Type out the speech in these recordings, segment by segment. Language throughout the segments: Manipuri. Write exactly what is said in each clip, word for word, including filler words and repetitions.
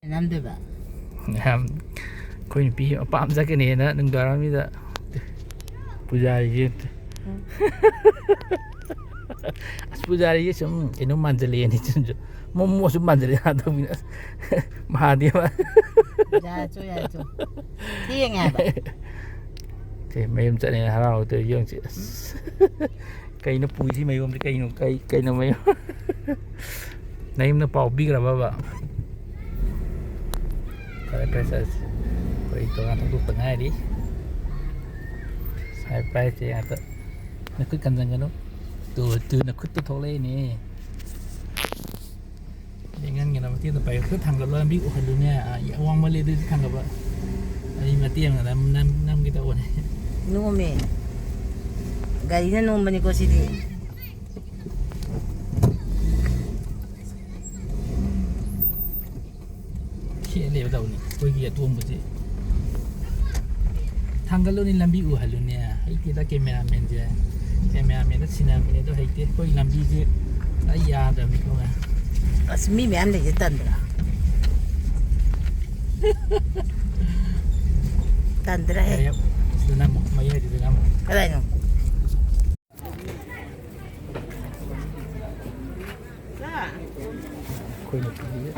ꯅꯝꯗꯣꯏꯕ꯫ ꯌꯥꯝ ꯑꯩꯈꯣꯏ ꯅꯨꯄꯤ ꯑꯄꯥꯝ ꯆꯠꯀꯅꯤꯅ ꯅꯨꯡꯗꯥꯡꯋꯥꯏꯔꯝꯁꯤꯗ ꯄꯨꯖꯥꯔꯤꯁꯦ ꯑꯝꯇ꯫ ꯎꯝ꯫ ꯑꯁ, ꯄꯨꯖꯥꯔꯤꯁꯦ ꯁꯨꯝ ꯀꯩꯅꯣ ꯃꯥꯟꯁꯤꯜꯂꯛꯑꯦꯅꯦ, ꯁꯨꯝ, ꯁꯨꯝ ꯃꯣꯃꯣꯁꯨ ꯃꯥꯟꯁꯤꯜꯂꯛꯑꯦ꯫ ꯃꯍꯥꯗꯦꯕ꯫ ꯌꯥꯔꯦ ꯆꯣ, ꯌꯥꯔꯦ ꯆꯣ꯫ ꯊꯦꯡꯉꯦ ꯍꯥꯏꯕ꯫ ꯁꯦ, ꯃꯌꯨꯝ ꯆꯠꯅꯤꯅ ꯍꯔꯥꯎꯗꯣꯏ ꯌꯦꯡꯁꯤ꯫ ꯑꯁ꯫ ꯀꯩꯅꯣ ꯄꯨꯏꯁꯤ ꯃꯌꯨꯝꯗ ꯀꯩꯅꯣ? ꯀꯩ, ꯀꯩꯅꯣ ꯃꯌꯨꯝ? ꯅꯌꯨꯝꯗ ꯄꯥꯎ ꯄꯤꯈ꯭ꯔꯕꯕ? ꯐꯔꯦ, ꯐꯔꯦ, ꯆꯠꯂꯁꯤ꯫ ꯑꯩꯈꯣꯏ ꯗꯨꯀꯥꯟ ꯊꯣꯛꯇꯣꯛꯇ ꯉꯥꯏꯔꯤ꯫ ꯁꯥꯏ ꯄ꯭ꯔꯥꯏꯁꯁꯦ ꯉꯥꯛꯇ꯫ ꯅꯈꯨꯠ ꯀꯟꯖꯟꯒꯅꯨ꯫ Two, two, ꯅꯈꯨꯠꯇ ꯊꯣꯛꯂꯛꯏꯅꯦ꯫ ꯌꯦꯡꯍꯟꯒꯦꯅ ꯃꯇꯦꯛ ꯑꯃ ꯄꯥꯏꯌꯨ꯫ ꯈꯔ ꯊꯥꯡꯒꯠꯂꯣ, ꯂꯝꯕꯤ ꯎꯍꯜꯂꯨꯅꯦ꯫ ꯑꯥ, ꯑꯋꯥꯡꯃꯜꯂꯦ ꯑꯗꯨꯗꯤ ꯊꯥꯡꯒꯠꯄ꯫ ꯑꯩ ꯃꯇꯦꯛ ꯑꯃ ꯅꯝ-, ꯅꯝ-, ꯅꯝꯒꯦ ꯇꯧꯕꯅꯦ꯫ ꯅꯣꯝꯃꯦ꯫ ꯒꯥꯔꯤꯅ ꯅꯣꯝꯕꯅꯤꯀꯣ ꯁꯤꯗꯤ꯫ ꯈꯦꯠꯂꯦꯕ ꯇꯧꯅꯤ ꯑꯩꯈꯣꯏꯒꯤ ꯑꯇꯣꯡꯕꯁꯦ꯫ ꯊꯥꯡꯒꯠꯂꯨꯅꯦ, ꯂꯝꯕꯤ ꯎꯍꯜꯂꯨꯅꯦ꯫ ꯍꯩꯇꯦꯗ ꯀꯦꯃꯦꯔꯥꯃꯦꯟꯁꯦ꯫ ꯀꯦꯃꯦꯔꯥꯃꯦꯟꯗ ꯁꯤꯟꯅꯕꯅꯦ ꯑꯗꯣ ꯍꯩꯇꯦ꯫ ꯑꯩꯈꯣꯏ ꯂꯝꯕꯤꯁꯦ ꯑꯩ ꯌꯥꯗꯕꯅꯤꯀꯣ꯫ ꯑꯁ, ꯃꯤ ꯃꯌꯥꯝ ꯂꯩꯁꯦ ꯇꯟꯗ꯭ꯔꯥ? ꯇꯟꯗ꯭ꯔꯥ ꯍꯦ? ꯌꯥꯔꯦ, ꯁꯤꯗ ꯅꯝꯃꯣ, ꯃꯌꯥꯏꯗꯨꯗ ꯅꯝꯃꯣ꯫ ꯀꯗꯥꯏꯅꯣ? ꯑꯩꯈꯣꯏꯅ ꯄꯤꯔꯤꯁꯦ꯫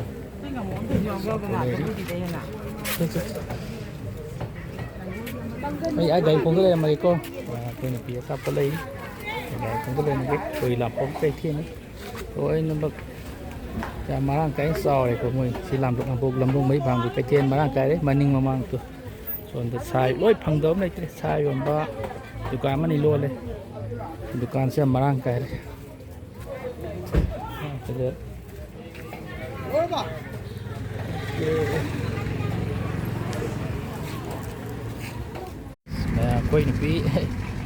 ꯑꯩ ꯑꯥ ꯒꯥꯔꯤ ꯈꯣꯡꯗ ꯂꯩꯔꯝꯃꯒꯦꯀꯣ꯫ ꯑꯩꯈꯣꯏ ꯅꯨꯄꯤ ꯑꯆꯥꯄꯣꯠ ꯂꯩ꯫ ꯒꯥꯔꯤ ꯈꯣꯡꯗ ꯂꯩꯔꯝꯃꯒꯦ꯫ ꯑꯩꯈꯣꯏ ꯂꯥꯝꯐꯝ ꯀꯩꯊꯦꯜꯅꯤ꯫ ꯂꯣꯏꯅꯃꯛ ꯌꯥꯝ ꯃꯔꯥꯡ ꯀꯥꯏꯅ ꯆꯥꯎꯔꯦꯀꯣ꯫ ꯃꯣꯏ ꯁꯤ ꯂꯥꯝꯗꯣꯛ ꯂꯥꯝꯊꯣꯛ ꯂꯝꯂꯣꯡ ꯃꯩ ꯐꯥꯡꯕ ꯀꯩꯊꯦꯜ ꯃꯔꯥꯡ ꯀꯥꯏꯔꯦ꯫ ꯃꯅꯤꯡ ꯃꯃꯥꯡꯗꯣ ꯁꯣꯝꯗ ꯁꯥꯏ ꯂꯣꯏ ꯐꯪꯗꯕ ꯑꯃ ꯂꯩꯇ꯭ꯔꯦ꯫ ꯁꯥ ꯌꯣꯟꯕ ꯗꯨꯀꯥꯟ ꯑꯃꯅꯤ ꯂꯣꯜꯂꯦ꯫ ꯗꯨꯀꯥꯟꯁꯦ ꯌꯥꯝ ꯃꯔꯥꯡ ꯀꯥꯏꯔꯦ꯫ ꯑꯗ ꯃꯌꯥꯝ ꯑꯩꯈꯣꯏ ꯅꯨꯄꯤ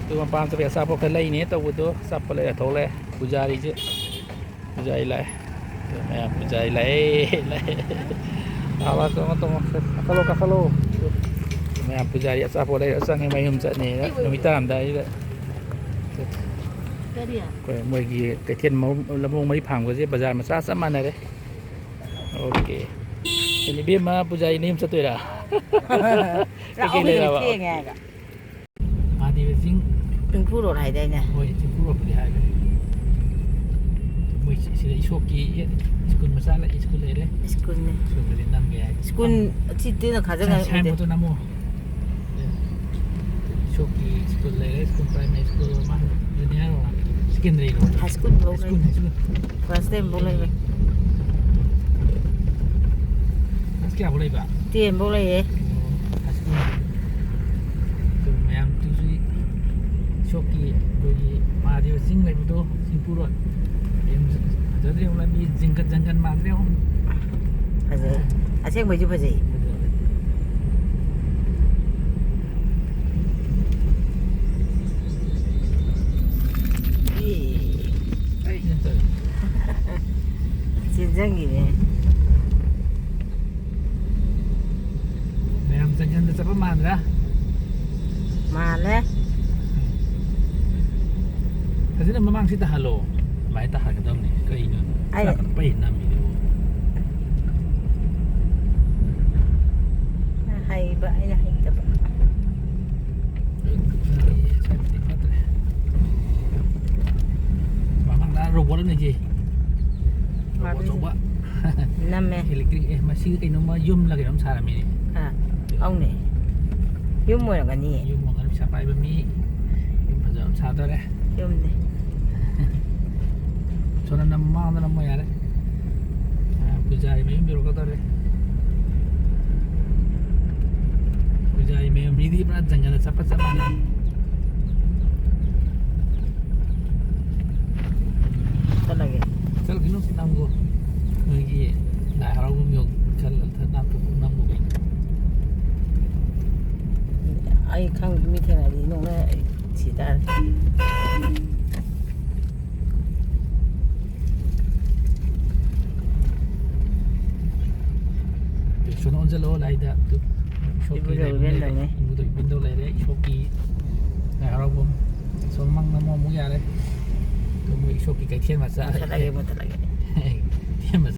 ꯇꯨ ꯃꯄꯥꯟ ꯆꯠꯄꯩ ꯑꯆꯥꯄꯣꯠ ꯈꯔ ꯂꯩꯅꯦ ꯇꯧꯕꯗꯣ ꯑꯆꯥꯄꯣꯠ ꯂꯩꯔ ꯊꯣꯛꯂꯛꯑꯦ ꯄꯨꯖꯥꯔꯤꯁꯦ꯫ ꯄꯨꯖꯥꯔꯤ ꯂꯥꯛꯑꯦ꯫ ꯃꯌꯥꯝ ꯄꯨꯖꯥꯔꯤ ꯂꯥꯛꯑꯦ, ꯂꯥꯛꯑꯦ꯫ ꯂꯥꯛꯑꯣ, ꯂꯥꯛꯑꯣ, ꯇꯣꯡꯉꯣ, ꯇꯣꯡꯉꯣ꯫ ꯀꯥꯈꯠꯂꯣ, ꯀꯥꯈꯠꯂꯣ꯫ ꯃꯌꯥꯝ ꯄꯨꯖꯥꯔꯤ ꯑꯆꯥꯄꯣꯠ ꯂꯩꯔ ꯆꯪꯉꯦ, ꯃꯌꯨꯝ ꯆꯠꯅꯦꯅ ꯅꯨꯃꯤꯠ ꯇꯥꯔꯝꯗꯥꯏꯁꯤꯗ꯫ ꯀꯔꯤ? ꯑꯩꯈꯣꯏ ꯃꯣꯏꯒꯤ ꯀꯩꯊꯦꯜ ꯃꯔꯨꯝ-, ꯂꯝꯂꯣꯡ ꯃꯔꯤ ꯐꯥꯡꯕꯁꯦ ꯕꯖꯥꯔ ꯃꯆꯥ ꯆꯞ ꯃꯥꯟꯅꯔꯦ꯫ ꯑꯣꯀꯦ꯫ ꯏꯕꯦꯝꯃ ꯄꯨꯖꯥꯔꯤ ꯅꯌꯨꯝ ꯆꯠꯇꯣꯏꯔꯥ? ꯀꯩꯀꯩ ꯂꯥꯛꯑꯣ ꯂꯩꯔꯕ? ꯊꯦꯡꯉꯦ ꯍꯥꯏꯒ꯫ ꯃꯍꯥꯗꯦꯕ ꯆꯤꯡ꯫ ꯆꯤꯡꯐꯨ ꯔꯣꯗ ꯍꯥꯏꯗꯥꯏꯅꯦ? ꯍꯣꯏ, ꯆꯤꯡꯐꯨ ꯔꯣꯗꯄꯨꯗꯤ ꯍꯥꯏꯕꯅꯦ꯫ ꯃꯣꯏ ꯁꯤ-, ꯁꯤꯗ ꯏꯁꯣꯞꯀꯤ ꯁ꯭ꯀꯨꯜ ꯃꯆꯥ ꯂꯩ, ꯁ꯭ꯀꯨꯜ ꯂꯩꯔꯦ꯫ ꯁ꯭ꯀꯨꯜꯅꯦ꯫ ꯁ꯭ꯀꯨꯜꯗꯗꯤ ꯅꯝꯒꯦ ꯍꯥꯏ꯫ ꯁ꯭ꯀꯨꯜ ꯁꯤ ꯇꯦꯟꯅ ꯈꯥꯖꯪ ꯁꯥꯏꯟ ꯍꯥꯏꯕ ꯎꯗꯦ꯫ ꯕꯣꯔꯗꯇꯣ ꯅꯝꯃꯣ꯫ ꯏꯁꯣꯞꯀꯤ ꯁ꯭ꯀꯨꯜ ꯂꯩꯔꯦ, ꯁ꯭ꯀꯨꯜ ꯄ꯭ꯔꯥꯏꯃꯥꯔꯤ ꯁ꯭ꯀꯨꯜ, ꯃꯥꯅ ꯖꯨꯅꯤꯌꯔ ꯔꯣ? ꯁꯦꯀꯦꯟꯗꯔꯤ ꯔꯣ? ꯍꯥꯏ ꯁ꯭ꯀꯨꯜ ꯐꯥꯎ ꯁ꯭ꯀꯨꯜ, ꯂꯩ꯫ High school. ꯀ꯭ꯂꯥꯁ ꯇꯦꯟ ꯐꯥꯎ ꯂꯩꯕ꯫ ꯀ꯭ꯂꯥꯁ ꯀꯌꯥ ꯐꯥꯎ ꯂꯩꯕ? ꯇꯦꯟ ꯐꯥꯎ ꯂꯩꯌꯦ꯫ ꯑꯣ, ꯍꯥꯏ ꯁ꯭ꯀꯨꯜ꯫ ꯑꯗꯨ ꯃꯌꯥꯝ ꯇꯨꯁꯨ ꯏꯁꯣꯞꯀꯤ ꯑꯩꯈꯣꯏꯒꯤ ꯃꯍꯥꯗꯦꯕ ꯆꯤꯡ ꯂꯩꯕꯗꯣ, ꯆꯤꯡꯐꯨ ꯔꯣꯗ꯫ ꯌꯦꯡꯉꯨ, ꯐꯖꯗ꯭ꯔꯦ ꯌꯦꯡꯉꯨ, ꯂꯝꯕꯤ ꯖꯪꯒꯜ, ꯖꯪꯒꯜ ꯃꯥꯟꯗ꯭ꯔꯦ ꯌꯦꯡꯉꯨ꯫ ꯐꯖꯩ꯫ ꯑꯁꯦꯡꯕꯩꯁꯨ ꯐꯖꯩ꯫ ꯐꯖꯕꯅꯦ꯫ ꯑꯦ꯫ ꯑꯩ ꯆꯦꯟꯖꯒꯤꯅꯦ꯫ ꯃꯌꯥꯝ ꯆꯪꯁꯤꯟꯗ ꯆꯠꯄ ꯃꯥꯟꯗ꯭ꯔꯥ? ꯃꯥꯜꯂꯦ꯫ ꯐꯖꯅ ꯃꯃꯥꯡꯁꯤ ꯇꯥꯍꯜꯂꯣ꯫ ꯑꯗꯨꯃꯥꯏꯅ ꯇꯥꯍꯟꯒꯗꯕꯅꯤ꯫ ꯀꯩꯅꯣ? ꯑꯩ ꯆꯥꯛ ꯀꯟꯅ ꯄꯩ ꯅꯝꯃꯤꯗꯨꯕꯨ꯫ ꯍꯩꯕ ꯑꯩꯅ ꯍꯩꯇꯕ꯫ ꯃꯃꯥꯡꯗ ꯔꯣꯕꯣꯠ ꯑꯃ ꯂꯩꯁꯦ꯫ ꯔꯣꯕꯣꯠ ꯑꯆꯧꯕ꯫ ꯅꯝꯃꯦ꯫ ꯏꯂꯦꯛꯇ꯭ꯔꯤꯛ, ꯑꯦ, ꯃꯁꯤꯒ ꯀꯩꯅꯣꯝꯃ ꯌꯨꯝꯂ ꯀꯩꯅꯣꯝ ꯁꯥꯔꯝꯃꯤꯅꯦ꯫ ꯑꯥ, ꯑꯧꯅꯦ꯫ ꯌꯨꯝ ꯑꯣꯏꯔꯝꯒꯅꯤꯌꯦ꯫ ꯌꯨꯝ ꯑꯣꯏꯔꯝꯒꯅꯤ, ꯄꯩꯁꯥ ꯄꯥꯏꯕ ꯃꯤ ꯌꯨꯝ ꯐꯖꯕ ꯑꯃ ꯁꯥꯗꯣꯔꯦ꯫ ꯌꯨꯝꯅꯦ꯫ ꯁꯣꯝꯗ ꯅꯝ-, ꯃꯃꯥꯡꯗ ꯅꯝꯃꯣ ꯌꯥꯔꯦ꯫ ꯑꯥ, ꯄꯨꯖꯥꯔꯤ ꯃꯌꯨꯝ ꯌꯧꯔꯛꯀꯗꯧꯔꯦ꯫ ꯄꯨꯖꯥꯔꯤ ꯃꯌꯨꯝ, ꯃꯤꯗꯤ ꯄꯨꯔꯥ ꯖꯪꯒꯜꯗ ꯆꯠꯄ ꯆꯞ ꯃꯥꯟꯅꯩ꯫ ꯆꯠꯂꯒꯦ꯫ ꯆꯠꯂꯨꯈꯤꯅꯨ, ꯅꯝꯈꯣ꯫ ꯅꯣꯏꯒꯤ ꯂꯥꯏ ꯍꯔꯥꯎꯐꯝ ꯌꯧ-, ꯆꯠꯂ ꯅꯝꯊꯣꯛ-, ꯅꯝꯈꯣ ꯀꯩꯅꯣ꯫ ꯑꯩ ꯈꯪꯗꯦ, ꯃꯤ ꯊꯦꯡꯅꯔꯗꯤ ꯅꯣꯛꯅ ꯑꯩ ꯁꯤ ꯇꯥꯔꯦ꯫ ꯁꯣꯝꯗ ꯑꯣꯟꯁꯤꯜꯂꯛꯑꯣ ꯂꯥꯏꯗ꯫ ꯑꯗꯨ ꯏꯁꯣꯞꯀꯤ ꯏꯕꯨꯙꯧ ꯂꯩꯐꯝ ꯂꯩꯔꯦ꯫ ꯏꯕꯦꯟꯗꯧꯅꯦ꯫ ꯏꯕꯨꯙꯧ ꯏꯕꯦꯟꯗꯧ ꯂꯩꯔꯦ꯫ ꯏꯁꯣꯞꯀꯤ ꯂꯥꯏ ꯍꯔꯥꯎꯐꯝ꯫ ꯁꯣꯝ ꯃꯃꯥꯡ ꯅꯝꯃꯣ ꯑꯃꯨꯛ ꯌꯥꯔꯦ꯫ ꯑꯗꯨ ꯃꯣꯏ ꯏꯁꯣꯞꯀꯤ ꯀꯩꯊꯦꯜ ꯃꯆꯥ ꯂꯩꯔꯦ꯫ ꯃꯨꯊꯠꯂꯒꯦ, ꯃꯨꯊꯠꯂꯒꯦ꯫ ꯀꯩꯊꯦꯜ ꯃꯆꯥ